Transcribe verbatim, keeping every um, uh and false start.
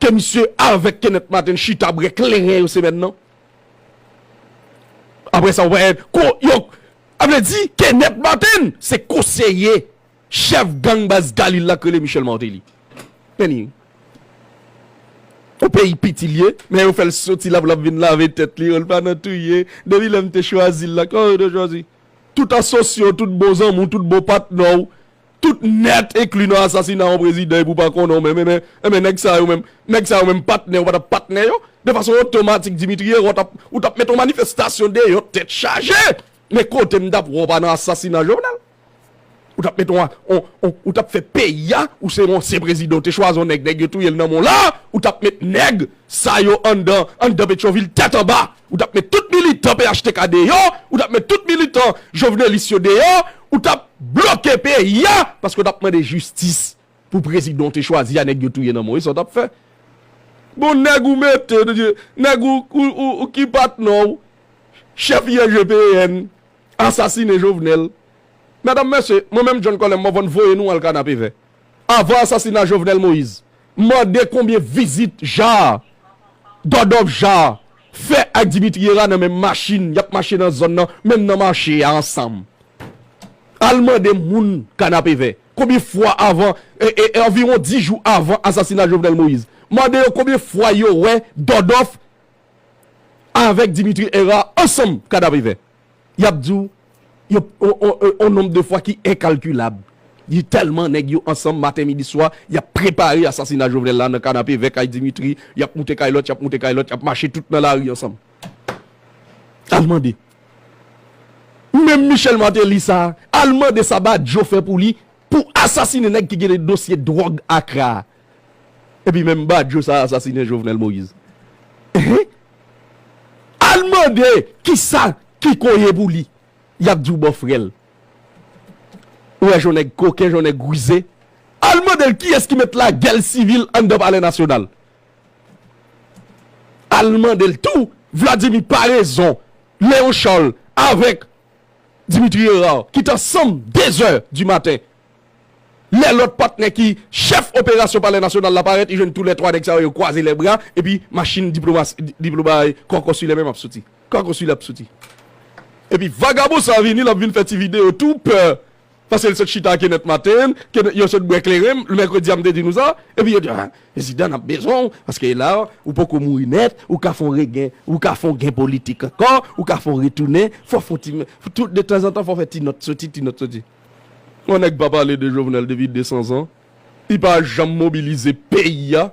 ke misye avèk Kenneth Martin chita bwè kleren yo semèn nan? Apre sa, ou pa ko yo, a vle di, Kenneth Martin se konseye chèf gang baz Galil la k rele Michel Martelly. Men li, yon peyi piti l ye, men yo fè l soti la pou l ap vin lave tèt li, yo, l pa nan touye. Depi lè m te chwazi l la, kòman yo te chwazi? Tout asosye w, tout bon zanmi w, tout bon patnè w, tout nèt enkli nan asasina yon prezidan, epi w pa konnen w menm. Enben, enben, nèg sa yo menm, nèg sa yo menm patnè, w pa t ap patnè yo. De fason otomatik, Dimitri Hérard, w t ap, ou t ap mete yon manifestasyon deyò, tèt chaje. Men kote m t ap wè w pa nan asasina Jovenel. Ou t ap met on, on, on, ou t ap fè peyi a, ou se yon ansyen prezidan, ou te chwazi yon nèg, nèg yo touye l nan men w la, ou t ap met nèg sa yo anndan, anndan Petyonvil tèt anba. Ou t ap met tout militan P H T K deyò, ou t ap met tout militan jovenelis yo deyò, ou t ap bloke peyi a, paske w t ap mande jistis pou prezidan w te chwazi a nèg yo touye nan men w. E sa w t ap fè? Bon, nèg ou mete, nèg ou, ou, ou, ou ki patnè w, chèf I G P N, asasine Jovenel. Medam, mesye, mwen menm John Colem Morvan voye nou al Kanapevè. Avan asasina Jovenel Moïse, mande konbyen vizit Ja, Dòdòf Ja, fè ak Dimitri Hérard nan menm machin, y ap mache nan zòn nan, menm nan mache a ansanm. Al mande moun Kanapevè, konbyen fwa avan, e, e, e anviwon dis jou avan asasina Jovenel Moïse, mande yo konbyen fwa yo wè Dòdòf avèk Dimitri Hérard ansanm Kanapevè. Y ap di w, yo, on, on, on, on nonb de fwa ki enkalkilab. Li tèlman nèg yo ansanm maten, midi, swa, y ap prepare asasina Jovenel la nan Kanapevè, kay Dimitri, y ap moute kay lòt, y ap moute kay lòt, y ap mache tout nan lari ansanm. Al mande. Menm Michel Martelly sa, al mande sa Badio fè pou li, pou asasine nèg ki gen de dosye dwòg Akra a. Epi menm Badio sa asasinen Jovenel Moïse. Ehe. Al mande kisa Kiko ye pou li. Y ap di w bòfrè l. Ou wè jan nèg koken, jan nèg rize. Al mande l kiyès ki met lagè sivil anndan Palè Nasyonal. Al mande l tou, Vladimir Paraison, Léon Charles avèk Dimitri Hérard, ki t ansanm de zè di maten. Lè lòt patnè ki chèf operasyon Palè Nasyonal la parèt, li jwenn toulètwa nèg sa yo, yo kwaze lèbra, epi machin diplomasi, di-, diploma, kòkòsilè menm ap soti. Kòkòsilè ap soti. Epi vagabon sa vini, l ap vin fè ti videyo tou pè. Paske l sot chita ak Kenneth Martin, Kenneth, yo sot bwè kleren, mèkredi a m te di nou sa, epi yo di, "Ah, prezidan, n ap bezwen w, paske la, ou poko mouri nèt, ou ka fè yon regen, ou ka fè yon gen politik ankò, ou ka fè yon retounen, fò fè yon ti, tout de tanzantan, fò fè ti nòt soti, ti nòt soti." Yon nèg pa pale de Jovenel depi de san zan, li pa janm mobilize peyi a,